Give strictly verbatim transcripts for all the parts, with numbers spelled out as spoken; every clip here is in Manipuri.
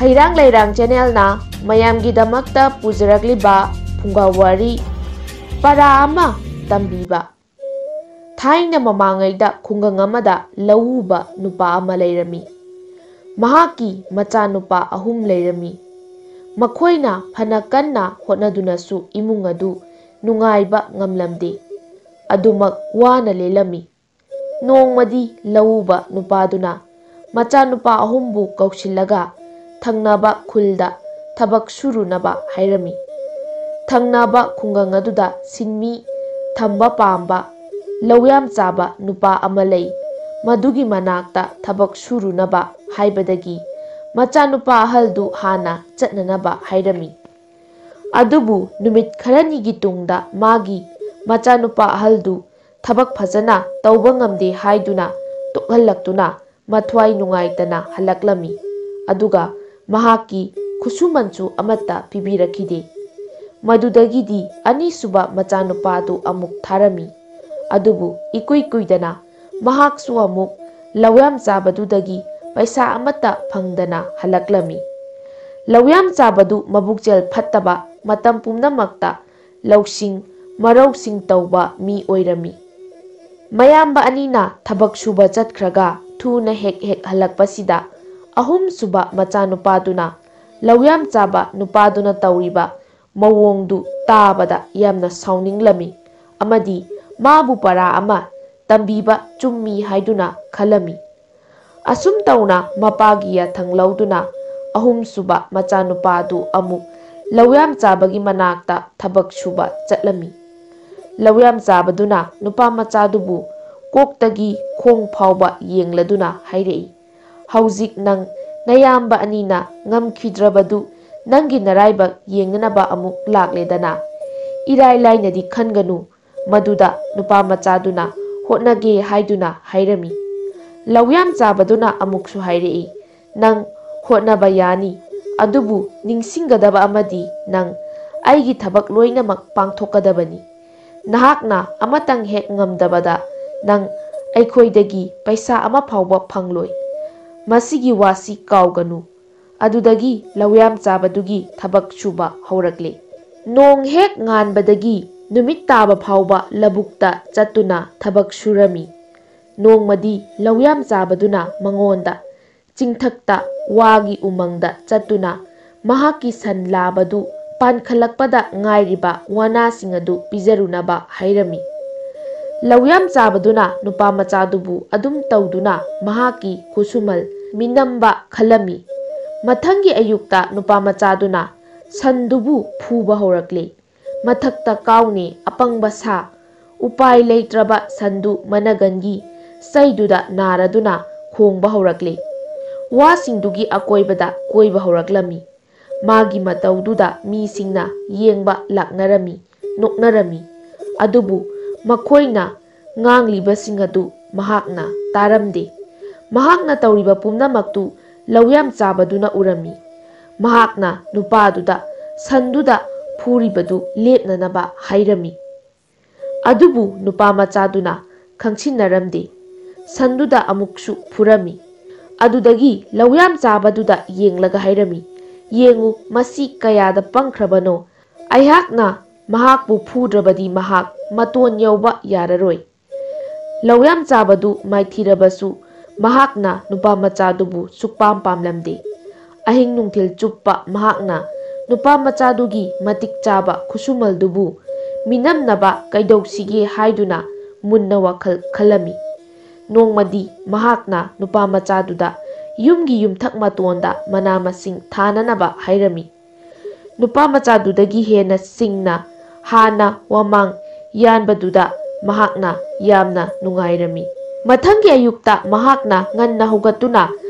ꯍꯩꯔꯥꯡ ꯂꯩꯔꯥꯡ ꯆꯦꯅꯦꯜꯅ ꯃꯌꯥꯝꯒꯤꯗꯃꯛꯇ ꯄꯨꯖꯔꯛꯂꯤꯕ ꯐꯨꯡꯒꯥ ꯋꯥꯔꯤ, ꯄꯔꯥ ꯑꯃ ꯇꯝꯕꯤꯕ꯫ ꯊꯥꯏꯅ ꯃꯃꯥꯡꯉꯩꯗ ꯈꯨꯡꯒꯪ ꯑꯃꯗ ꯂꯧꯎꯕ ꯅꯨꯄꯥ ꯑꯃ ꯂꯩꯔꯝꯃꯤ꯫ ꯃꯍꯥꯛꯀꯤ ꯃꯆꯥꯅꯨꯄꯥ ꯑꯍꯨꯝ ꯂꯩꯔꯝꯃꯤ꯫ ꯃꯈꯣꯏꯅ ꯐꯅ ꯀꯟꯅ ꯍꯣꯠꯅꯗꯨꯅꯁꯨ ꯏꯃꯨꯡ ꯑꯗꯨ ꯅꯨꯡꯉꯥꯏꯕ ꯉꯝꯂꯝꯗꯦ꯫ ꯑꯗꯨꯃꯛ ꯋꯥꯅ ꯂꯦꯜꯂꯝꯃꯤ꯫ ꯅꯣꯡꯃꯗꯤ ꯂꯧꯎꯕ ꯅꯨꯄꯥꯗꯨꯅ ꯃꯆꯥꯅꯨꯄꯥ ꯑꯍꯨꯝꯕꯨ ꯀꯧꯁꯤꯜꯂꯒ ꯊꯪꯅꯕ ꯈꯨꯜꯗ ꯊꯕꯛ ꯁꯨꯔꯨꯅꯕ ꯍꯥꯏꯔꯝꯃꯤ꯫ ꯊꯪꯅꯕ ꯈꯨꯡꯒꯪ ꯑꯗꯨꯗ ꯁꯤꯟꯃꯤ ꯊꯝꯕ ꯄꯥꯝꯕ ꯂꯧꯌꯥꯝ ꯆꯥꯕ ꯅꯨꯄꯥ ꯑꯃ ꯂꯩ꯫ ꯃꯗꯨꯒꯤ ꯃꯅꯥꯛꯇ ꯊꯕꯛ ꯁꯨꯔꯨꯅꯕ ꯍꯥꯏꯕꯗꯒꯤ ꯃꯆꯥꯅꯨꯄꯥ ꯑꯍꯜꯗꯨ ꯍꯥꯟꯅ ꯆꯠꯅꯅꯕ ꯍꯥꯏꯔꯝꯃꯤ꯫ ꯑꯗꯨꯕꯨ ꯅꯨꯃꯤꯠ ꯈꯔꯅꯤꯒꯤ ꯇꯨꯡꯗ ꯃꯥꯒꯤ ꯃꯆꯥꯅꯨꯄꯥ ꯑꯍꯜꯗꯨ ꯊꯕꯛ ꯐꯖꯅ ꯇꯧꯕ ꯉꯝꯗꯦ ꯍꯥꯏꯗꯨꯅ ꯇꯣꯛꯍꯜꯂꯛꯇꯨꯅ ꯃꯊ꯭ꯋꯥꯏ ꯅꯨꯡꯉꯥꯏꯇꯅ ꯍꯜꯂꯛꯂꯝꯃꯤ꯫ ꯑꯗꯨꯒ ꯃꯍꯥꯛꯀꯤ ꯈꯨꯠꯁꯨꯃꯟꯁꯨ ꯑꯃꯠꯇ ꯄꯤꯕꯤꯔꯛꯈꯤꯗꯦ꯫ ꯃꯗꯨꯗꯒꯤꯗꯤ ꯑꯅꯤꯁꯨꯕ ꯃꯆꯥꯅꯨꯄꯥꯗꯨ ꯑꯃꯨꯛ ꯊꯥꯔꯝꯃꯤ꯫ ꯑꯗꯨꯕꯨ ꯏꯀꯨꯏ ꯀꯨꯏꯗꯅ ꯃꯍꯥꯛꯁꯨ ꯑꯃꯨꯛ ꯂꯧꯌꯥꯝ ꯆꯥꯕꯗꯨꯗꯒꯤ ꯄꯩꯁꯥ ꯑꯃꯠꯇ ꯐꯪꯗꯅ ꯍꯜꯂꯛꯂꯝꯃꯤ꯫ ꯂꯧꯌꯥꯝ ꯆꯥꯕꯗꯨ ꯃꯕꯨꯛꯆꯦꯜ ꯐꯠꯇꯕ, ꯃꯇꯝ ꯄꯨꯝꯅꯃꯛꯇ ꯂꯧꯁꯤꯡ ꯃꯔꯧꯁꯤꯡ ꯇꯧꯕ ꯃꯤ ꯑꯣꯏꯔꯝꯃꯤ꯫ ꯃꯌꯥꯝꯕ ꯑꯅꯤꯅ ꯊꯕꯛ ꯁꯨꯕ ꯆꯠꯈ꯭ꯔꯒ ꯊꯨꯅ ꯍꯦꯛ ꯍꯦꯛ ꯍꯜꯂꯛꯄꯁꯤꯗ ꯑꯍꯨꯝꯁꯨꯕ ꯃꯆꯥꯅꯨꯄꯥꯗꯨꯅ ꯂꯧꯌꯥꯝ ꯆꯥꯕ ꯅꯨꯄꯥꯗꯨꯅ ꯇꯧꯔꯤꯕ ꯃꯑꯣꯡꯗꯨ ꯇꯥꯕꯗ ꯌꯥꯝꯅ ꯁꯥꯎꯅꯤꯡꯂꯝꯃꯤ ꯑꯃꯗꯤ ꯃꯥꯕꯨ ꯄꯔꯥ ꯑꯃ ꯇꯝꯕꯤꯕ ꯆꯨꯝꯃꯤ ꯍꯥꯏꯗꯨꯅ ꯈꯜꯂꯝꯃꯤ꯫ ꯑꯁꯨꯝ ꯇꯧꯅ ꯃꯄꯥꯒꯤ ꯌꯥꯊꯪ ꯂꯧꯗꯨꯅ ꯑꯍꯨꯝꯁꯨꯕ ꯃꯆꯥꯅꯨꯄꯥꯗꯨ ꯑꯃꯨꯛ ꯂꯧꯌꯥꯝ ꯆꯥꯕꯒꯤ ꯃꯅꯥꯛꯇ ꯊꯕꯛ ꯁꯨꯕ ꯆꯠꯂꯝꯃꯤ꯫ ꯂꯧꯌꯥꯝ ꯆꯥꯕꯗꯨꯅ ꯅꯨꯄꯥ ꯃꯆꯥꯗꯨꯕꯨ ꯀꯣꯛꯇꯒꯤ ꯈꯣꯡ ꯐꯥꯎꯕ ꯌꯦꯡꯂꯗꯨꯅ ꯍꯥꯏꯔꯛꯏ, "ꯍꯧꯖꯤꯛ ꯅꯪ ꯅꯌꯥꯝꯕ ꯑꯅꯤꯅ ꯉꯝꯈꯤꯗ꯭ꯔꯕꯗꯨ ꯅꯪꯒꯤ ꯅꯔꯥꯏꯕꯛ ꯌꯦꯡꯅꯅꯕ ꯑꯃꯨꯛ ꯂꯥꯛꯂꯦꯗꯅ꯫ ꯏꯔꯥꯏ ꯂꯥꯏꯅꯗꯤ ꯈꯟꯒꯅꯨ, ꯃꯗꯨꯗ ꯅꯨꯄꯥ ꯃꯆꯥꯗꯨꯅ ꯍꯣꯠꯅꯒꯦ ꯍꯥꯏꯗꯨꯅ ꯍꯥꯏꯔꯝꯃꯤ꯫ ꯂꯧꯌꯥꯝ ꯆꯥꯕꯗꯨꯅ ꯑꯃꯨꯛꯁꯨ ꯍꯥꯏꯔꯛꯏ, "ꯅꯪ ꯍꯣꯠꯅꯕ ꯌꯥꯅꯤ, ꯑꯗꯨꯕꯨ ꯅꯤꯡꯁꯤꯡꯒꯗꯕ ꯑꯃꯗꯤ ꯅꯪ ꯑꯩꯒꯤ ꯊꯕꯛ ꯂꯣꯏꯅꯃꯛ ꯄꯥꯡꯊꯣꯛꯀꯗꯕꯅꯤ꯫ ꯅꯍꯥꯛꯅ ꯑꯃꯇꯪ ꯍꯦꯛ ꯉꯝꯗꯕꯗ ꯅꯪ ꯑꯩꯈꯣꯏꯗꯒꯤ ꯄꯩꯁꯥ ꯑꯃ ꯐꯥꯎꯕ ꯐꯪꯂꯣꯏ꯫ ꯃꯁꯤꯒꯤ ꯋꯥꯁꯤ ꯀꯥꯎꯒꯅꯨ꯫ ꯑꯗꯨꯗꯒꯤ ꯂꯧꯌꯥꯝ ꯆꯥꯕꯗꯨꯒꯤ ꯊꯕꯛ ꯁꯨꯕ ꯍꯧꯔꯛꯂꯦ꯫ ꯅꯣꯡ ꯍꯦꯛ ꯉꯥꯟꯕꯗꯒꯤ ꯅꯨꯃꯤꯠ ꯇꯥꯕ ꯐꯥꯎꯕ ꯂꯧꯕꯨꯛꯇ ꯆꯠꯇꯨꯅ ꯊꯕꯛ ꯁꯨꯔꯝꯃꯤ꯫ ꯅꯣꯡꯃꯗꯤ ꯂꯧꯌꯥꯝ ꯆꯥꯕꯗꯨꯅ ꯃꯉꯣꯟꯗ ꯆꯤꯡꯊꯛꯇ ꯋꯥꯒꯤ ꯎꯃꯪꯗ ꯆꯠꯇꯨꯅ ꯃꯍꯥꯛꯀꯤ ꯁꯟ ꯂꯥꯕꯗꯨ ꯄꯥꯟꯈꯠꯂꯛꯄꯗ ꯉꯥꯏꯔꯤꯕ ꯋꯥꯅꯥꯁꯤꯡ ꯑꯗꯨ ꯄꯤꯖꯔꯨꯅꯕ ꯍꯥꯏꯔꯝꯃꯤ꯫ ꯂꯧꯌꯥꯝ ꯆꯥꯕꯗꯨꯅ ꯅꯨꯄꯥ ꯃꯆꯥꯗꯨꯕꯨ ꯑꯗꯨꯝ ꯇꯧꯗꯨꯅ ꯃꯍꯥꯛꯀꯤ ꯈꯨꯠꯁꯨꯃꯜ ꯃꯤꯅꯝꯕ ꯈꯜꯂꯝꯃꯤ꯫ ꯃꯊꯪꯒꯤ ꯑꯌꯨꯛꯇ ꯅꯨꯄꯥ ꯃꯆꯥꯗꯨꯅ ꯁꯟꯗꯨꯕꯨ ꯐꯨꯕ ꯍꯧꯔꯛꯂꯦ꯫ "ꯃꯊꯛꯇ ꯀꯥꯎꯅꯦ, ꯑꯄꯪꯕ ꯁꯥ!" ꯎꯄꯥꯏ ꯂꯩꯇ꯭ꯔꯕ ꯁꯟꯗꯨ ꯃꯅꯒꯟꯒꯤ ꯆꯩꯗꯨꯗ ꯅꯥꯔꯗꯨꯅ ꯈꯣꯡꯕ ꯍꯧꯔꯛꯂꯦ꯫ ꯋꯥꯁꯤꯡꯗꯨꯒꯤ ꯑꯀꯣꯏꯕꯗ ꯀꯣꯏꯕ ꯍꯧꯔꯛꯂꯝꯃꯤ꯫ ꯃꯥꯒꯤ ꯃꯇꯧꯗꯨꯗ ꯃꯤꯁꯤꯡꯅ ꯌꯦꯡꯕ ꯂꯥꯛꯅꯔꯝꯃꯤ, ꯅꯣꯛꯅꯔꯝꯃꯤ꯫ ꯑꯗꯨꯕꯨ ꯃꯈꯣꯏꯅ ꯉꯥꯡꯂꯤꯕꯁꯤꯡ ꯑꯗꯨ ꯃꯍꯥꯛꯅ ꯇꯥꯔꯝꯗꯦ꯫ ꯃꯍꯥꯛꯅ ꯇꯧꯔꯤꯕ ꯄꯨꯝꯅꯃꯛꯇꯨ ꯂꯧꯌꯥꯝ ꯆꯥꯕꯗꯨꯅ ꯎꯔꯝꯃꯤ꯫ ꯃꯍꯥꯛꯅ ꯅꯨꯄꯥꯗꯨꯗ ꯁꯟꯗꯨꯗ ꯐꯨꯔꯤꯕꯗꯨ ꯂꯦꯞꯅꯅꯕ ꯍꯥꯏꯔꯝꯃꯤ꯫ ꯑꯗꯨꯕꯨ ꯅꯨꯄꯥ ꯃꯆꯥꯗꯨꯅ ꯈꯪꯁꯤꯟꯅꯔꯝꯗꯦ꯫ ꯁꯟꯗꯨꯗ ꯑꯃꯨꯛꯁꯨ ꯐꯨꯔꯝꯃꯤ꯫ ꯑꯗꯨꯗꯒꯤ ꯂꯧꯌꯥꯝ ꯆꯥꯕꯗꯨꯗ ꯌꯦꯡꯂꯒ ꯍꯥꯏꯔꯝꯃꯤ, "ꯌꯦꯡꯉꯨ, ꯃꯁꯤ ꯀꯌꯥꯗ ꯄꯪꯈ꯭ꯔꯕꯅꯣ! ꯑꯩꯍꯥꯛꯅ ꯃꯍꯥꯛꯄꯨ ꯐꯨꯗ꯭ꯔꯕꯗꯤ ꯃꯍꯥꯛ ꯃꯇꯣꯟ ꯌꯧꯕ ꯌꯥꯔꯔꯣꯏ꯫" ꯂꯧꯌꯥꯝ ꯆꯥꯕꯗꯨ ꯃꯥꯏꯊꯤꯔꯕꯁꯨ ꯃꯍꯥꯛꯅ ꯅꯨꯄꯥ ꯃꯆꯥꯗꯨꯕꯨ ꯁꯨꯛꯄꯥꯝ ꯄꯥꯝꯂꯝꯗꯦ꯫ ꯑꯍꯤꯡ ꯅꯨꯡꯊꯤꯜ ꯆꯨꯞꯄ ꯃꯍꯥꯛꯅ ꯅꯨꯄꯥ ꯃꯆꯥꯗꯨꯒꯤ ꯃꯇꯤꯛ ꯆꯥꯕ ꯈꯨꯠꯁꯨꯃꯜꯗꯨꯕꯨ ꯃꯤꯅꯝꯅꯕ ꯀꯩꯗꯧꯁꯤꯒꯦ ꯍꯥꯏꯗꯨꯅ ꯃꯨꯟꯅ ꯋꯥꯈꯜ ꯈꯜꯂꯝꯃꯤ꯫ ꯅꯣꯡꯃꯗꯤ ꯃꯍꯥꯛꯅ ꯅꯨꯄꯥ ꯃꯆꯥꯗꯨꯗ ꯌꯨꯝꯒꯤ ꯌꯨꯝꯊꯛ ꯃꯇꯣꯟꯗ ꯃꯅꯥ ꯃꯁꯤꯡ ꯊꯥꯅꯅꯕ ꯍꯥꯏꯔꯝꯃꯤ꯫ ꯅꯨꯄꯥ ꯃꯆꯥꯗꯨꯗꯒꯤ ꯍꯦꯟꯅ ꯁꯤꯡꯅ ꯍꯥꯟꯅ ꯋꯥꯃꯥꯡ ꯌꯥꯟꯕꯗꯨꯗ ꯃꯍꯥꯛꯅ ꯌꯥꯝꯅ ꯅꯨꯡꯉꯥꯏꯔꯝꯃꯤ꯫ ꯃꯊꯪꯒꯤ ꯑꯌꯨꯛꯇ ꯃꯍꯥꯛꯅ ꯉꯟꯅ ꯍꯧꯒꯠꯇꯨꯅ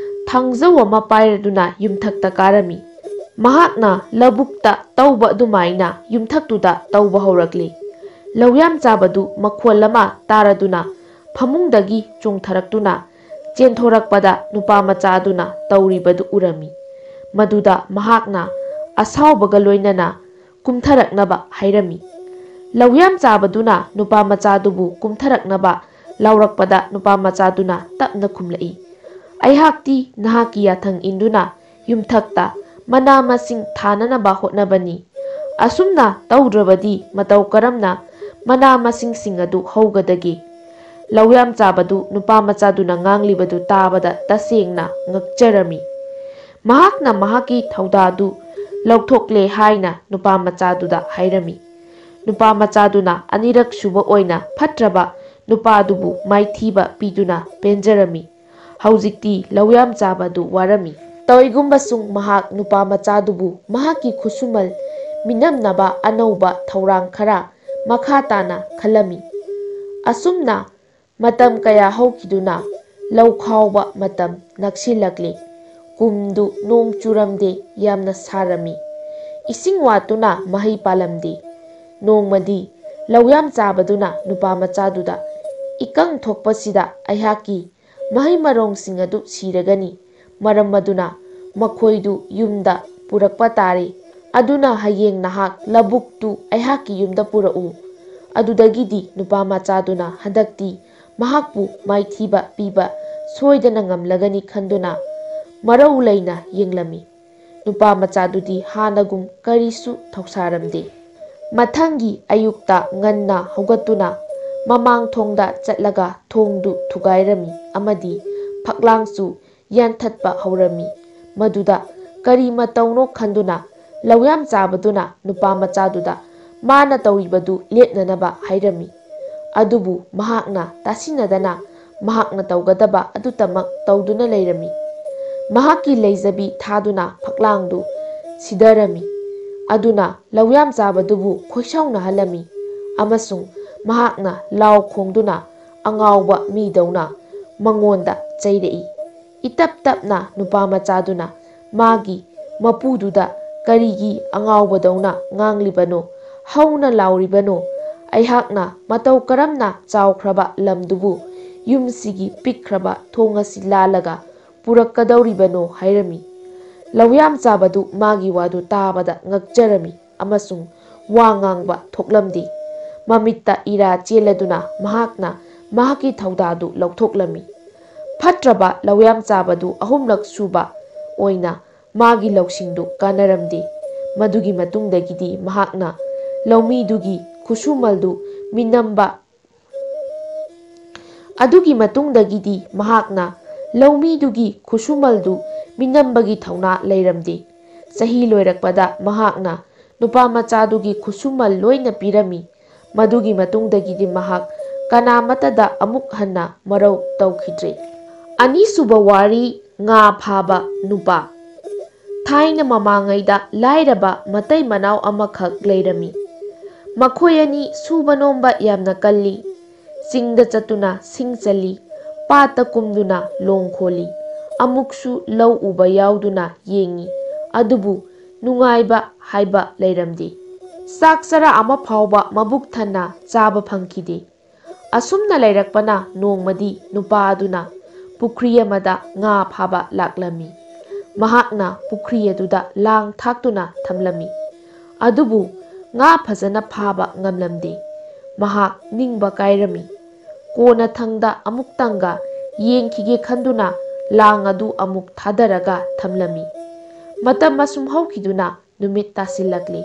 ꯊꯥꯡꯖꯧ ꯑꯃ ꯄꯥꯏꯔꯗꯨꯅ ꯌꯨꯝꯊꯛꯇ ꯀꯥꯔꯝꯃꯤ꯫ ꯃꯍꯥꯛꯅ ꯂꯧꯕꯨꯛꯇ ꯇꯧꯕ ꯑꯗꯨꯃꯥꯏꯅ ꯌꯨꯝꯊꯛꯇꯨꯗ ꯇꯧꯕ ꯍꯧꯔꯛꯂꯤ꯫ ꯂꯧꯌꯥꯝ ꯆꯥꯕꯗꯨ ꯃꯈꯣꯜ ꯑꯃ ꯇꯥꯔꯗꯨꯅ ꯐꯃꯨꯡꯗꯒꯤ ꯆꯣꯡꯊꯔꯛꯇꯨꯅ ꯆꯦꯟꯊꯣꯔꯛꯄꯗ ꯅꯨꯄꯥ ꯃꯆꯥ ꯑꯗꯨꯅ ꯇꯧꯔꯤꯕꯗꯨ ꯎꯔꯝꯃꯤ꯫ ꯃꯗꯨꯗ ꯃꯍꯥꯛꯅ ꯑꯁꯥꯎꯕꯒ ꯂꯣꯏꯅꯅ ꯀꯨꯝꯊꯔꯛꯅꯕ ꯍꯥꯏꯔꯝꯃꯤ꯫ ꯂꯧꯌꯥꯝ ꯆꯥꯕꯗꯨꯅ ꯅꯨꯄꯥ ꯃꯆꯥꯗꯨꯕꯨ ꯀꯨꯝꯊꯔꯛꯅꯕ ꯂꯥꯎꯔꯛꯄꯗ ꯅꯨꯄꯥ ꯃꯆꯥꯗꯨꯅ ꯇꯞꯅ ꯈꯨꯝꯂꯛꯏ, "ꯑꯩꯍꯥꯛꯇꯤ ꯅꯍꯥꯛꯀꯤ ꯌꯥꯊꯪ ꯏꯟꯗꯨꯅ ꯌꯨꯝꯊꯛꯇ ꯃꯅꯥ ꯃꯁꯤꯡ ꯊꯥꯅꯅꯕ ꯍꯣꯠꯅꯕꯅꯤ꯫ ꯑꯁꯨꯝꯅ ꯇꯧꯗ꯭ꯔꯕꯗꯤ ꯃꯇꯧ ꯀꯔꯝꯅ ꯃꯅꯥ ꯃꯁꯤꯡꯁꯤꯡ ꯑꯗꯨ ꯍꯧꯒꯗꯒꯦ? ꯂꯧꯌꯥꯝ ꯆꯥꯕꯗꯨ ꯅꯨꯄꯥ ꯃꯆꯥꯗꯨꯅ ꯉꯥꯡꯂꯤꯕꯗꯨ ꯇꯥꯕꯗ ꯇꯁꯦꯡꯅ ꯉꯛꯆꯔꯝꯃꯤ꯫ ꯃꯍꯥꯛꯅ ꯃꯍꯥꯛꯀꯤ ꯊꯧꯗꯥꯗꯨ ꯂꯧꯊꯣꯛꯂꯦ ꯍꯥꯏꯅ ꯅꯨꯄꯥ ꯃꯆꯥꯗꯨꯗ ꯍꯥꯏꯔꯝꯃꯤ꯫ ꯅꯨꯄꯥ ꯃꯆꯥꯗꯨꯅ ꯑꯅꯤꯔꯛ ꯁꯨꯕ ꯑꯣꯏꯅ ꯐꯠꯇ꯭ꯔꯕ ꯅꯨꯄꯥꯗꯨꯕꯨ ꯃꯥꯏꯊꯤꯕ ꯄꯤꯗꯨꯅ ꯄꯦꯟꯖꯔꯝꯃꯤ꯫ ꯍꯧꯖꯤꯛꯇꯤ ꯂꯧꯌꯥꯝ ꯆꯥꯕꯗꯨ ꯋꯥꯔꯝꯃꯤ꯫ ꯇꯧꯏꯒꯨꯝꯕꯁꯨꯡ ꯃꯍꯥꯛ ꯅꯨꯄꯥ ꯃꯆꯥꯗꯨꯕꯨ ꯃꯍꯥꯛꯀꯤ ꯈꯨꯠꯁꯨꯃꯜ ꯃꯤꯅꯝꯅꯕ ꯑꯅꯧꯕ ꯊꯧꯔꯥꯡ ꯈꯔ ꯃꯈꯥ ꯇꯥꯅ ꯈꯜꯂꯝꯃꯤ꯫ ꯑꯁꯨꯝꯅ ꯃꯇꯝ ꯀꯌꯥ ꯍꯧꯈꯤꯗꯨꯅ ꯂꯧ ꯈꯥꯎꯕ ꯃꯇꯝ ꯅꯛꯁꯤꯜꯂꯛꯂꯤ꯫ ꯀꯨꯝꯗꯨ ꯅꯣꯡ ꯆꯨꯔꯝꯗꯦ, ꯌꯥꯝꯅ ꯁꯥꯔꯝꯃꯤ꯫ ꯏꯁꯤꯡ ꯋꯥꯠꯇꯨꯅ ꯃꯍꯩ ꯄꯥꯜꯂꯝꯗꯦ꯫ ꯅꯣꯡꯃꯗꯤ ꯂꯧꯌꯥꯝ ꯆꯥꯕꯗꯨꯅ ꯅꯨꯄꯥ ꯃꯆꯥꯗꯨꯗ, "ꯏꯀꯪ ꯊꯣꯛꯄꯁꯤꯗ ꯑꯩꯍꯥꯛꯀꯤ ꯃꯍꯩ ꯃꯔꯣꯡꯁꯤꯡ ꯑꯗꯨ ꯁꯤꯔꯒꯅꯤ꯫ ꯃꯔꯝ ꯑꯗꯨꯅ ꯃꯈꯣꯏꯗꯨ ꯌꯨꯝꯗ ꯄꯨꯔꯛꯄ ꯇꯥꯔꯦ꯫ ꯑꯗꯨꯅ ꯍꯌꯦꯡ ꯅꯍꯥꯛ ꯂꯧꯕꯨꯛꯇꯨ ꯑꯩꯍꯥꯛꯀꯤ ꯌꯨꯝꯗ ꯄꯨꯔꯛꯎ꯫" ꯑꯗꯨꯗꯒꯤꯗꯤ ꯅꯨꯄꯥ ꯃꯆꯥꯗꯨꯅ ꯍꯟꯗꯛꯇꯤ ꯃꯍꯥꯛꯄꯨ ꯃꯥꯏꯊꯤꯕ ꯄꯤꯕ ꯁꯣꯏꯗꯅ ꯉꯝꯂꯒꯅꯤ ꯈꯟꯗꯨꯅ ꯃꯔꯧ ꯂꯩꯅ ꯌꯦꯡꯂꯝꯃꯤ꯫ ꯅꯨꯄꯥ ꯃꯆꯥꯗꯨꯗꯤ ꯍꯥꯟꯅꯒꯨꯝ ꯀꯔꯤꯁꯨ ꯊꯧꯁꯥꯔꯝꯗꯦ꯫ ꯃꯊꯪꯒꯤ ꯑꯌꯨꯛꯇ ꯉꯟꯅ ꯍꯧꯒꯠꯇꯨꯅ ꯃꯃꯥꯡ ꯊꯣꯡꯗ ꯆꯠꯂꯒ ꯊꯣꯡꯗꯨ ꯊꯨꯒꯥꯏꯔꯝꯃꯤ ꯑꯃꯗꯤ ꯐꯛꯂꯥꯡꯁꯨ ꯌꯥꯟꯊꯠꯄ ꯍꯧꯔꯝꯃꯤ꯫ ꯃꯗꯨꯗ ꯀꯔꯤ ꯃꯇꯧꯅꯣ ꯈꯟꯗꯨꯅ ꯂꯧꯌꯥꯝ ꯆꯥꯕꯗꯨꯅ ꯅꯨꯄꯥ ꯃꯆꯥꯗꯨꯗ ꯃꯥꯅ ꯇꯧꯔꯤꯕꯗꯨ ꯂꯦꯞꯅꯅꯕ ꯍꯥꯏꯔꯝꯃꯤ꯫ ꯑꯗꯨꯕꯨ ꯃꯍꯥꯛꯅ ꯇꯥꯁꯤꯟꯅꯗꯅ ꯃꯍꯥꯛꯅ ꯇꯧꯒꯗꯕ ꯑꯗꯨꯇꯃꯛ ꯇꯧꯗꯨꯅ ꯂꯩꯔꯝꯃꯤ꯫ ꯃꯍꯥꯛꯀꯤ ꯂꯩꯖꯕꯤ ꯊꯥꯗꯨꯅ ꯐꯛꯂꯥꯡꯗꯨ ꯁꯤꯗꯔꯝꯃꯤ꯫ ꯑꯗꯨꯅ ꯂꯧꯌꯥꯝ ꯆꯥꯕꯗꯨꯕꯨ ꯈꯣꯏꯁꯥꯎꯅꯍꯜꯂꯝꯃꯤ ꯑꯃꯁꯨꯡ ꯃꯍꯥꯛꯅ ꯂꯥꯎ ꯈꯣꯡꯗꯨꯅ ꯑꯉꯥꯎꯕ ꯃꯤꯗꯧꯅ ꯃꯉꯣꯟꯗ ꯆꯩꯔꯛꯏ꯫ ꯏꯇꯞ ꯇꯞꯅ ꯅꯨꯄꯥ ꯃꯆꯥꯗꯨꯅ ꯃꯥꯒꯤ ꯃꯄꯨꯗꯨꯗ ꯀꯔꯤꯒꯤ ꯑꯉꯥꯎꯕꯗꯧꯅ ꯉꯥꯡꯂꯤꯕꯅꯣ, ꯍꯧꯅ ꯂꯥꯎꯔꯤꯕꯅꯣ? ꯑꯩꯍꯥꯛꯅ ꯃꯇꯧ ꯀꯔꯝꯅ ꯆꯥꯎꯈ꯭ꯔꯕ ꯂꯝꯗꯨꯕꯨ ꯌꯨꯝꯁꯤꯒꯤ ꯄꯤꯛꯈ꯭ꯔꯕ ꯊꯣꯡ ꯑꯁꯤ ꯂꯥꯜꯂꯒ ꯄꯨꯔꯛꯀꯗꯧꯔꯤꯕꯅꯣ ꯍꯥꯏꯔꯝꯃꯤ꯫ ꯂꯧꯌꯥꯝ ꯆꯥꯕꯗꯨ ꯃꯥꯒꯤ ꯋꯥꯗꯨ ꯇꯥꯕꯗ ꯉꯛꯆꯔꯝꯃꯤ ꯑꯃꯁꯨꯡ ꯋꯥ ꯉꯥꯡꯕ ꯊꯣꯛꯂꯝꯗꯦ꯫ ꯃꯃꯤꯠꯇ ꯏꯔꯥ ꯆꯦꯜꯂꯗꯨꯅ ꯃꯍꯥꯛꯅ ꯃꯍꯥꯛꯀꯤ ꯊꯧꯗꯥꯗꯨ ꯂꯧꯊꯣꯛꯂꯝꯃꯤ꯫ ꯐꯠꯇ꯭ꯔꯕ ꯂꯧꯌꯥꯝ ꯆꯥꯕꯗꯨ ꯑꯍꯨꯝꯂꯛ ꯁꯨꯕ ꯑꯣꯏꯅ ꯃꯥꯒꯤ ꯂꯧꯁꯤꯡꯗꯨ ꯀꯥꯟꯅꯔꯝꯗꯦ꯫ ꯃꯗꯨꯒꯤ ꯃꯇꯨꯡꯗꯒꯤꯗꯤ ꯃꯍꯥꯛꯅ ꯂꯧꯃꯤꯗꯨꯒꯤ ꯈꯨꯠꯁꯨꯃꯜꯗꯨ ꯃꯤꯅꯝꯕ ꯑꯗꯨꯒꯤ ꯃꯇꯨꯡꯗꯒꯤꯗꯤ ꯃꯍꯥꯛꯅ ꯂꯧꯃꯤꯗꯨꯒꯤ ꯈꯨꯠꯁꯨꯃꯜꯗꯨ ꯃꯤꯅꯝꯕꯒꯤ ꯊꯧꯅꯥ ꯂꯩꯔꯝꯗꯦ꯫ ꯆꯍꯤ ꯂꯣꯏꯔꯛꯄꯗ ꯃꯍꯥꯛꯅ ꯅꯨꯄꯥ ꯃꯆꯥꯗꯨꯒꯤ ꯈꯨꯠꯁꯨꯃꯜ ꯂꯣꯏꯅ ꯄꯤꯔꯝꯃꯤ꯫ ꯃꯗꯨꯒꯤ ꯃꯇꯨꯡꯗꯒꯤꯗꯤ ꯃꯍꯥꯛ ꯀꯅꯥꯃꯠꯇꯗ ꯑꯃꯨꯛ ꯍꯟꯅ ꯃꯔꯧ ꯇꯧꯈꯤꯗ꯭ꯔꯦ꯫ ꯑꯅꯤꯁꯨꯕ ꯋꯥꯔꯤ, ꯉꯥ ꯐꯥꯕ ꯅꯨꯄꯥ꯫ ꯊꯥꯏꯅ ꯃꯃꯥꯡꯉꯩꯗ ꯂꯥꯏꯔꯕ ꯃꯇꯩ ꯃꯅꯥꯎ ꯑꯃꯈꯛ ꯂꯩꯔꯝꯃꯤ꯫ ꯃꯈꯣꯏ ꯑꯅꯤ ꯁꯨꯕ ꯅꯣꯝꯕ ꯌꯥꯝꯅ ꯀꯜꯂꯤ꯫ ꯆꯤꯡꯗ ꯆꯠꯇꯨꯅ ꯁꯤꯡ ꯆꯜꯂꯤ, ꯄꯥꯠꯇ ꯀꯨꯝꯗꯨꯅ ꯂꯣꯡ ꯈꯣꯜꯂꯤ, ꯑꯃꯨꯛꯁꯨ ꯂꯧ ꯎꯕ ꯌꯥꯎꯗꯨꯅ ꯌꯦꯡꯉꯤ꯫ ꯑꯗꯨꯕꯨ ꯅꯨꯡꯉꯥꯏꯕ ꯍꯥꯏꯕ ꯂꯩꯔꯝꯗꯦ꯫ ꯆꯥꯛ ꯆꯔꯥ ꯑꯃ ꯐꯥꯎꯕ ꯃꯕꯨꯛ ꯊꯟꯅ ꯆꯥꯕ ꯐꯪꯈꯤꯗꯦ꯫ ꯑꯁꯨꯝꯅ ꯂꯩꯔꯛꯄꯅ ꯅꯣꯡꯃꯗꯤ ꯅꯨꯄꯥ ꯑꯗꯨꯅ ꯄꯨꯈ꯭ꯔꯤ ꯑꯃꯗ ꯉꯥ ꯐꯥꯕ ꯂꯥꯛꯂꯝꯃꯤ꯫ ꯃꯍꯥꯛꯅ ꯄꯨꯈ꯭ꯔꯤ ꯑꯗꯨꯗ ꯂꯥꯡ ꯊꯥꯛꯇꯨꯅ ꯊꯝꯂꯝꯃꯤ꯫ ꯑꯗꯨꯕꯨ ꯉꯥ ꯐꯖꯅ ꯐꯥꯕ ꯉꯝꯂꯝꯗꯦ꯫ ꯃꯍꯥꯛ ꯅꯤꯡꯕ ꯀꯥꯏꯔꯝꯃꯤ꯫ ꯀꯣꯟꯅꯊꯪꯗ ꯑꯃꯨꯛꯇꯪꯒ ꯌꯦꯡꯈꯤꯒꯦ ꯈꯟꯗꯨꯅ ꯂꯥꯡ ꯑꯗꯨ ꯑꯃꯨꯛ ꯊꯥꯗꯔꯒ ꯊꯝꯂꯝꯃꯤ꯫ ꯃꯇꯝ ꯑꯁꯨꯝ ꯍꯧꯈꯤꯗꯨꯅ ꯅꯨꯃꯤꯠ ꯇꯥꯁꯤꯜꯂꯛꯂꯤ꯫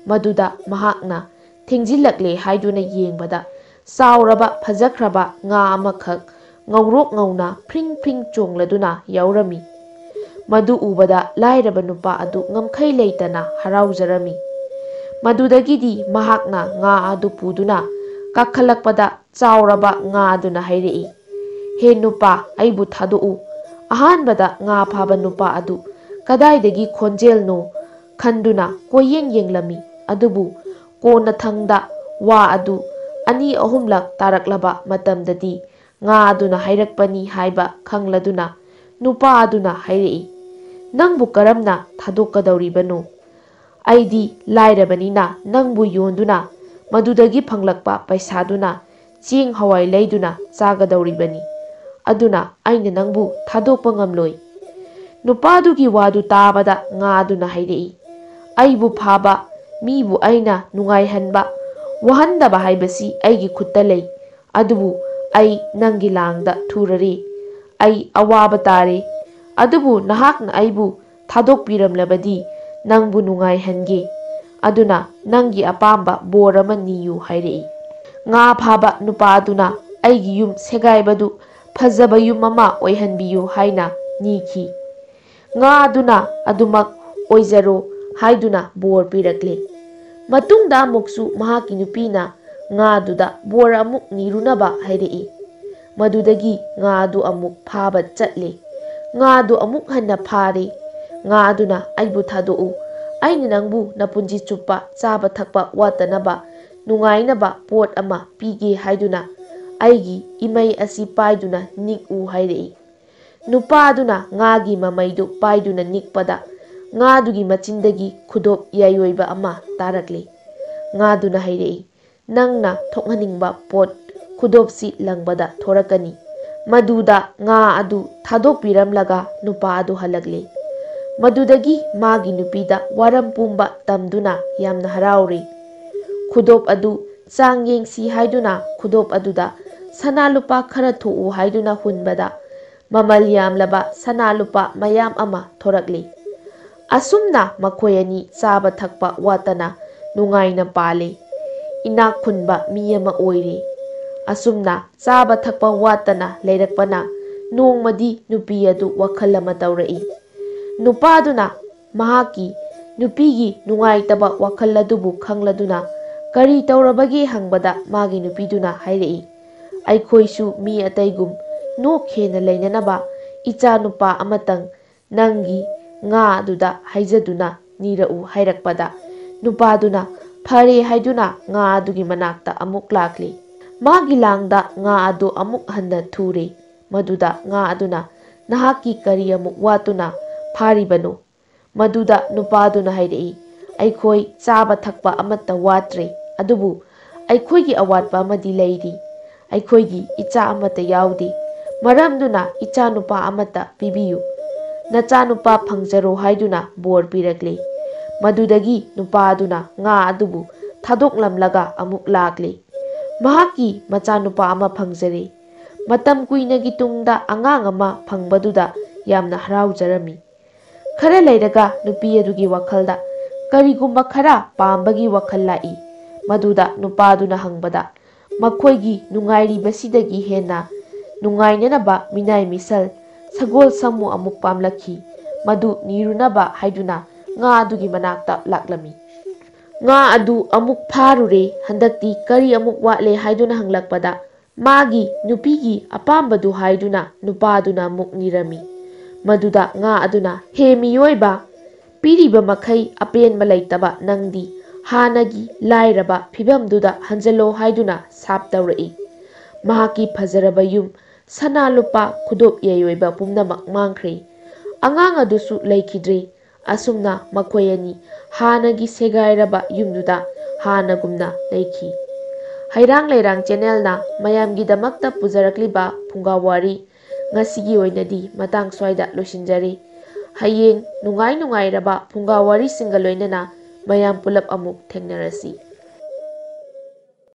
ꯃꯗꯨꯗ ꯃꯍꯥꯛꯅ ꯊꯦꯡꯖꯤꯜꯂꯛꯂꯦ ꯍꯥꯏꯗꯨꯅ ꯌꯦꯡꯕꯗ ꯆꯥꯎꯔꯕ ꯐꯖꯈ꯭ꯔꯕ ꯉꯥ ꯑꯃꯈꯛ ꯉꯧꯔꯣꯛ ꯉꯧꯅ ꯐ꯭ꯔꯤꯡ ꯐ꯭ꯔꯤꯡ ꯆꯣꯡꯂꯗꯨꯅ ꯌꯥꯎꯔꯝꯃꯤ꯫ ꯃꯗꯨ ꯎꯕꯗ ꯂꯥꯏꯔꯕ ꯅꯨꯄꯥ ꯑꯗꯨ ꯉꯝꯈꯩ ꯂꯩꯇꯅ ꯍꯔꯥꯎꯖꯔꯝꯃꯤ꯫ ꯃꯗꯨꯗꯒꯤꯗꯤ ꯃꯍꯥꯛꯅ ꯉꯥ ꯑꯗꯨ ꯄꯨꯗꯨꯅ ꯀꯥꯈꯠꯂꯛꯄꯗ ꯆꯥꯎꯔꯕ ꯉꯥ ꯑꯗꯨꯅ ꯍꯥꯏꯔꯛꯏ, "ꯍꯦ ꯅꯨꯄꯥ, ꯑꯩꯕꯨ ꯊꯥꯗꯣꯛꯎ"꯫ ꯑꯍꯥꯟꯕꯗ ꯉꯥ ꯐꯥꯕ ꯅꯨꯄꯥ ꯑꯗꯨ ꯀꯗꯥꯏꯗꯒꯤ ꯈꯣꯟꯖꯦꯜꯅꯣ ꯈꯟꯗꯨꯅ ꯀꯣꯏꯌꯦꯡ ꯌꯦꯡꯂꯝꯃꯤ꯫ ꯑꯗꯨꯕꯨ ꯀꯣꯟꯅꯊꯪꯗ ꯋꯥ ꯑꯗꯨ ꯑꯅꯤ ꯑꯍꯨꯝꯂꯛ ꯇꯥꯔꯛꯂꯕ ꯃꯇꯝꯗꯗꯤ ꯉꯥ ꯑꯗꯨꯅ ꯍꯥꯏꯔꯛꯄꯅꯤ ꯍꯥꯏꯕ ꯈꯪꯂꯗꯨꯅ ꯅꯨꯄꯥ ꯑꯗꯨꯅ ꯍꯥꯏꯔꯛꯏ, "ꯅꯪꯕꯨ ꯀꯔꯝꯅ ꯊꯥꯗꯣꯛꯀꯗꯧꯔꯤꯕꯅꯣ? ꯑꯩꯗꯤ ꯂꯥꯏꯔꯕꯅꯤꯅ ꯅꯪꯕꯨ ꯌꯣꯟꯗꯨꯅ ꯃꯗꯨꯗꯒꯤ ꯐꯪꯂꯛꯄ ꯄꯩꯁꯥꯗꯨꯅ ꯆꯦꯡ ꯍꯋꯥꯏ ꯂꯩꯗꯨꯅ ꯆꯥꯒꯗꯧꯔꯤꯕꯅꯤ꯫ ꯑꯗꯨꯅ ꯑꯩꯅ ꯅꯪꯕꯨ ꯊꯥꯗꯣꯛꯄ ꯉꯝꯂꯣꯏ"꯫ ꯅꯨꯄꯥꯗꯨꯒꯤ ꯋꯥꯗꯨ ꯇꯥꯕꯗ ꯉꯥꯗꯨꯅ ꯍꯥꯏꯔꯛꯏ, "ꯑꯩꯕꯨ ꯐꯥꯕ, ꯃꯤꯕꯨ ꯑꯩꯅ ꯅꯨꯡꯉꯥꯏꯍꯟꯕ, ꯋꯥꯍꯟꯗꯕ ꯍꯥꯏꯕꯁꯤ ꯑꯩꯒꯤ ꯈꯨꯠꯇ ꯂꯩ꯫ ꯑꯗꯨꯕꯨ ꯑꯩ ꯅꯪꯒꯤ ꯂꯥꯡꯗ ꯊꯨꯔꯔꯦ꯫ ꯑꯩ ꯑꯋꯥꯕ ꯇꯥꯔꯦ꯫ ꯑꯗꯨꯕꯨ ꯅꯍꯥꯛꯅ ꯑꯩꯕꯨ ꯊꯥꯗꯣꯛꯄꯤꯔꯝꯂꯕꯗꯤ ꯅꯪꯕꯨ ꯅꯨꯡꯉꯥꯏꯍꯟꯒꯦ꯫ ꯑꯗꯨꯅ ꯅꯪꯒꯤ ꯑꯄꯥꯝꯕ ꯕꯣꯔ ꯑꯃ ꯅꯤꯌꯨ" ꯍꯥꯏꯔꯛꯏ꯫ ꯉꯥ ꯐꯥꯕ ꯅꯨꯄꯥ ꯑꯗꯨꯅ ꯑꯩꯒꯤ ꯌꯨꯝ ꯁꯦꯒꯥꯏꯕꯗꯨ ꯐꯖꯕ ꯌꯨꯝ ꯑꯃ ꯑꯣꯏꯍꯟꯕꯤꯌꯨ ꯍꯥꯏꯅ ꯅꯤꯈꯤ꯫ ꯉꯥ ꯑꯗꯨꯅ "ꯑꯗꯨꯃꯛ ꯑꯣꯏꯖꯔꯣ" ꯍꯥꯏꯗꯨꯅ ꯕꯣꯔ ꯄꯤꯔꯛꯂꯦ꯫ ꯃꯇꯨꯡꯗ ꯑꯃꯨꯛꯁꯨ ꯃꯍꯥꯛꯀꯤ ꯅꯨꯄꯤꯅ ꯉꯥꯗꯨꯗ ꯕꯣꯔ ꯑꯃꯨꯛ ꯅꯤꯔꯨꯅꯕ ꯍꯥꯏꯔꯛꯏ꯫ ꯃꯗꯨꯗꯒꯤ ꯉꯥ ꯑꯗꯨ ꯑꯃꯨꯛ ꯐꯥꯕ ꯆꯠꯂꯦ꯫ ꯉꯥ ꯑꯗꯨ ꯑꯃꯨꯛ ꯍꯟꯅ ꯐꯥꯔꯦ꯫ ꯉꯥ ꯑꯗꯨꯅ "ꯑꯩꯕꯨ ꯊꯥꯗꯣꯛꯎ꯫ ꯑꯩꯅ ꯅꯪꯕꯨ ꯅꯄꯨꯟꯁꯤ ꯆꯨꯞꯄ ꯆꯥꯕ ꯊꯛꯄ ꯋꯥꯠꯇꯅꯕ ꯅꯨꯡꯉꯥꯏꯅꯕ ꯄꯣꯠ ꯑꯃ ꯄꯤꯒꯦ" ꯍꯥꯏꯗꯨꯅ "ꯑꯩꯒꯤ ꯏꯃꯩ ꯑꯁꯤ ꯄꯥꯏꯗꯨꯅ ꯅꯤꯛꯎ" ꯍꯥꯏꯔꯛꯏ꯫ ꯅꯨꯄꯥ ꯑꯗꯨꯅ ꯉꯥꯒꯤ ꯃꯃꯩꯗꯨ ꯄꯥꯏꯗꯨꯅ ꯅꯤꯛꯄꯗ, ꯉꯥꯗꯨꯒꯤ ꯃꯆꯤꯟꯗꯒꯤ ꯈꯨꯗꯣꯞ ꯌꯥꯏꯑꯣꯏꯕ ꯑꯃ ꯇꯥꯔꯛꯂꯤ꯫ ꯉꯥꯗꯨꯅ ꯍꯥꯏꯔꯛꯏ, "ꯅꯪꯅ ꯊꯣꯛꯍꯟꯅꯤꯡꯕ ꯄꯣꯠ ꯈꯨꯗꯣꯞꯁꯤ ꯂꯪꯕꯗ ꯊꯣꯔꯛꯀꯅꯤ"꯫ ꯃꯗꯨꯗ ꯉꯥ ꯑꯗꯨ ꯊꯥꯗꯣꯛꯄꯤꯔꯝꯂꯒ ꯅꯨꯄꯥ ꯑꯗꯨ ꯍꯜꯂꯛꯂꯤ꯫ ꯃꯗꯨꯗꯒꯤ ꯃꯥꯒꯤ ꯅꯨꯄꯤꯗ ꯋꯥꯔꯝ ꯄꯨꯝꯕ ꯇꯝꯗꯨꯅ ꯌꯥꯝꯅ ꯍꯔꯥꯎꯔꯤ꯫ ꯈꯨꯗꯣꯞ ꯑꯗꯨ ꯆꯥꯡ ꯌꯦꯡꯁꯤ ꯍꯥꯏꯗꯨꯅ ꯈꯨꯗꯣꯞ ꯑꯗꯨꯗ ꯁꯅꯥ ꯂꯨꯄꯥ ꯈꯔ ꯊꯣꯛꯎ ꯍꯥꯏꯗꯨꯅ ꯍꯨꯟꯕꯗ, ꯃꯃꯜ ꯌꯥꯝꯂꯕ ꯁꯅꯥ ꯂꯨꯄꯥ ꯃꯌꯥꯝ ꯑꯃ ꯊꯣꯔꯛꯂꯤ꯫ ꯑꯁꯨꯝꯅ ꯃꯈꯣꯏ ꯑꯅꯤ ꯆꯥꯕ ꯊꯛꯄ ꯋꯥꯠꯇꯅ ꯅꯨꯡꯉꯥꯏꯅ ꯄꯥꯜꯂꯤ꯫ ꯏꯅꯥꯛ ꯈꯨꯟꯕ ꯃꯤ ꯑꯃ ꯑꯣꯏꯔꯤ꯫ ꯑꯁꯨꯝꯅ ꯆꯥꯕ ꯊꯛꯄ ꯋꯥꯠꯇꯅ ꯂꯩꯔꯛꯄꯅ ꯅꯣꯡꯃꯗꯤ ꯅꯨꯄꯤ ꯑꯗꯨ ꯋꯥꯈꯜ ꯑꯃ ꯇꯧꯔꯛꯏ꯫ ꯅꯨꯄꯥꯗꯨꯅ ꯃꯍꯥꯛꯀꯤ ꯅꯨꯄꯤꯒꯤ ꯅꯨꯡꯉꯥꯏꯇꯕ ꯋꯥꯈꯜ ꯑꯗꯨꯕꯨ ꯈꯪꯂꯗꯨꯅ "ꯀꯔꯤ ꯇꯧꯔꯕꯒꯦ?" ꯍꯪꯕꯗ, ꯃꯥꯒꯤ ꯅꯨꯄꯤꯗꯨꯅ ꯍꯥꯏꯔꯛꯏ, "ꯑꯩꯈꯣꯏꯁꯨ ꯃꯤ ꯑꯇꯩꯒꯨꯝ ꯅꯣꯛ ꯍꯦꯟꯅ ꯂꯩꯅꯅꯕ ꯏꯆꯥ ꯅꯨꯄꯥ ꯑꯃꯇꯪ ꯅꯪꯒꯤ ꯉꯥ ꯑꯗꯨꯗ ꯍꯥꯏꯖꯗꯨꯅ ꯅꯤꯔꯛꯎ" ꯍꯥꯏꯔꯛꯄꯗ, ꯅꯨꯄꯥꯗꯨꯅ "ꯐꯔꯦ" ꯍꯥꯏꯗꯨꯅ ꯉꯥ ꯑꯗꯨꯒꯤ ꯃꯅꯥꯛꯇ ꯑꯃꯨꯛ ꯂꯥꯛꯂꯤ꯫ ꯃꯥꯒꯤ ꯂꯥꯡꯗ ꯉꯥ ꯑꯗꯨ ꯑꯃꯨꯛ ꯍꯟꯅ ꯊꯨꯔꯦ꯫ ꯃꯗꯨꯗ ꯉꯥ ꯑꯗꯨꯅ "ꯅꯍꯥꯛꯀꯤ ꯀꯔꯤ ꯑꯃꯨꯛ ꯋꯥꯠꯇꯨꯅ ꯐꯥꯔꯤꯕꯅꯣ?" ꯃꯗꯨꯗ ꯅꯨꯄꯥꯗꯨꯅ ꯍꯥꯏꯔꯛꯏ, "ꯑꯩꯈꯣꯏ ꯆꯥꯕ ꯊꯛꯄ ꯑꯃꯠꯇ ꯋꯥꯠꯇ꯭ꯔꯦ, ꯑꯗꯨꯕꯨ ꯑꯩꯈꯣꯏꯒꯤ ꯑꯋꯥꯠꯄ ꯑꯃꯗꯤ ꯂꯩꯔꯤ꯫ ꯑꯩꯈꯣꯏꯒꯤ ꯏꯆꯥ ꯑꯃꯠꯇ ꯌꯥꯎꯗꯦ꯫ ꯃꯔꯝꯗꯨꯅ ꯏꯆꯥ ꯅꯨꯄꯥ ꯑꯃꯠꯇ ꯄꯤꯕꯤꯌꯨ꯫ ꯅꯆꯥ ꯅꯨꯄꯥ ꯐꯪꯖꯔꯣ" ꯍꯥꯏꯗꯨꯅ ꯕꯣꯔ ꯄꯤꯔꯛꯂꯦ꯫ ꯃꯗꯨꯗꯒꯤ ꯅꯨꯄꯥ ꯑꯗꯨꯅ ꯉꯥ ꯑꯗꯨꯕꯨ ꯊꯥꯗꯣꯛꯂꯝꯂꯒ ꯑꯃꯨꯛ ꯂꯥꯛꯂꯦ꯫ ꯃꯍꯥꯛꯀꯤ ꯃꯆꯥꯅꯨꯄꯥ ꯑꯃ ꯐꯪꯖꯔꯦ꯫ ꯃꯇꯝ ꯀꯨꯏꯅꯒꯤ ꯇꯨꯡꯗ ꯑꯉꯥꯡ ꯑꯃ ꯐꯪꯕꯗꯨꯗ ꯌꯥꯝꯅ ꯍꯔꯥꯎꯖꯔꯝꯃꯤ꯫ ꯈꯔ ꯂꯩꯔꯒ ꯅꯨꯄꯤ ꯑꯗꯨꯒꯤ ꯋꯥꯈꯜꯗ ꯀꯔꯤꯒꯨꯝꯕ ꯈꯔ ꯄꯥꯝꯕꯒꯤ ꯋꯥꯈꯜ ꯂꯥꯛꯏ꯫ ꯃꯗꯨꯗ ꯅꯨꯄꯥꯗꯨꯅ ꯍꯪꯕꯗ, ꯃꯈꯣꯏꯒꯤ ꯅꯨꯡꯉꯥꯏꯔꯤꯕꯁꯤꯗꯒꯤ ꯍꯦꯟꯅ ꯅꯨꯡꯉꯥꯏꯅꯅꯕ ꯃꯤꯅꯥꯏ ꯃꯤꯁꯜ ꯁꯒꯣꯜ ꯁꯃꯨ ꯑꯃꯨꯛ ꯄꯥꯝꯂꯛꯈꯤ꯫ ꯃꯗꯨ ꯅꯤꯔꯨꯅꯕ ꯍꯥꯏꯗꯨꯅ ꯉꯥ ꯑꯗꯨꯒꯤ ꯃꯅꯥꯛꯇ ꯂꯥꯛꯂꯝꯃꯤ꯫ ꯉꯥ ꯑꯗꯨ ꯑꯃꯨꯛ ꯐꯥꯔꯨꯔꯦ꯫ ꯍꯟꯗꯛꯇꯤ ꯀꯔꯤ ꯑꯃꯨꯛ ꯋꯥꯠꯂꯦ ꯍꯥꯏꯗꯨꯅ ꯍꯪꯂꯛꯄꯗ, ꯃꯥꯒꯤ ꯅꯨꯄꯤꯒꯤ ꯑꯄꯥꯝꯕꯗꯨ ꯍꯥꯏꯗꯨꯅ ꯅꯨꯄꯥꯗꯨꯅ ꯑꯃꯨꯛ ꯅꯤꯔꯝꯃꯤ꯫ ꯃꯗꯨꯗ ꯉꯥ ꯑꯗꯨꯅ, "ꯍꯦ ꯃꯤꯑꯣꯏꯕ, ꯄꯤꯔꯤꯕ ꯃꯈꯩ ꯑꯄꯦꯟꯕ ꯂꯩꯇꯕ ꯅꯪꯗꯤ ꯍꯥꯟꯅꯒꯤ ꯂꯥꯏꯔꯕ ꯐꯤꯕꯝꯗꯨꯗ ꯍꯟꯖꯜꯂꯣ" ꯍꯥꯏꯗꯨꯅ ꯁꯥꯞ ꯇꯧꯔꯛꯏ꯫ ꯃꯍꯥꯛꯀꯤ ꯐꯖꯔꯕ ꯌꯨꯝ, ꯁꯅꯥ ꯂꯨꯄꯥ, ꯈꯨꯗꯣꯞ ꯌꯩꯔꯣꯏꯕ ꯄꯨꯝꯅꯃꯛ ꯃꯥꯡꯈ꯭ꯔꯦ꯫ ꯑꯉꯥꯡ ꯑꯗꯨꯁꯨ ꯂꯩꯈꯤꯗ꯭ꯔꯦ꯫ ꯑꯁꯨꯝꯅ ꯃꯈꯣꯏ ꯑꯅꯤ ꯍꯥꯟꯅꯒꯤ ꯁꯦꯒꯥꯏꯔꯕ ꯌꯨꯝꯗꯨꯗ ꯍꯥꯟꯅꯒꯨꯝꯅ ꯂꯩꯈꯤ꯫ ꯍꯩꯔꯥꯡ ꯂꯩꯔꯥꯡ ꯆꯦꯅꯦꯜꯅ ꯃꯌꯥꯝꯒꯤꯗꯃꯛꯇ ꯄꯨꯖꯔꯛꯂꯤꯕ ꯐꯨꯡꯒꯥ ꯋꯥꯔꯤ ꯉꯁꯤꯒꯤ ꯑꯣꯏꯅꯗꯤ ꯃꯇꯥꯡ ꯁ꯭ꯋꯥꯏꯗ ꯂꯣꯏꯁꯤꯟꯖꯔꯤ꯫ ꯍꯌꯦꯡ ꯅꯨꯡꯉꯥꯏ ꯅꯨꯡꯉꯥꯏꯔꯕ ꯐꯨꯡꯒꯥ ꯋꯥꯔꯤꯁꯤꯡꯒ ꯂꯣꯏꯅꯅ ꯃꯌꯥꯝ ꯄꯨꯂꯞ ꯑꯃꯨꯛ ꯊꯦꯡꯅꯔꯁꯤ꯫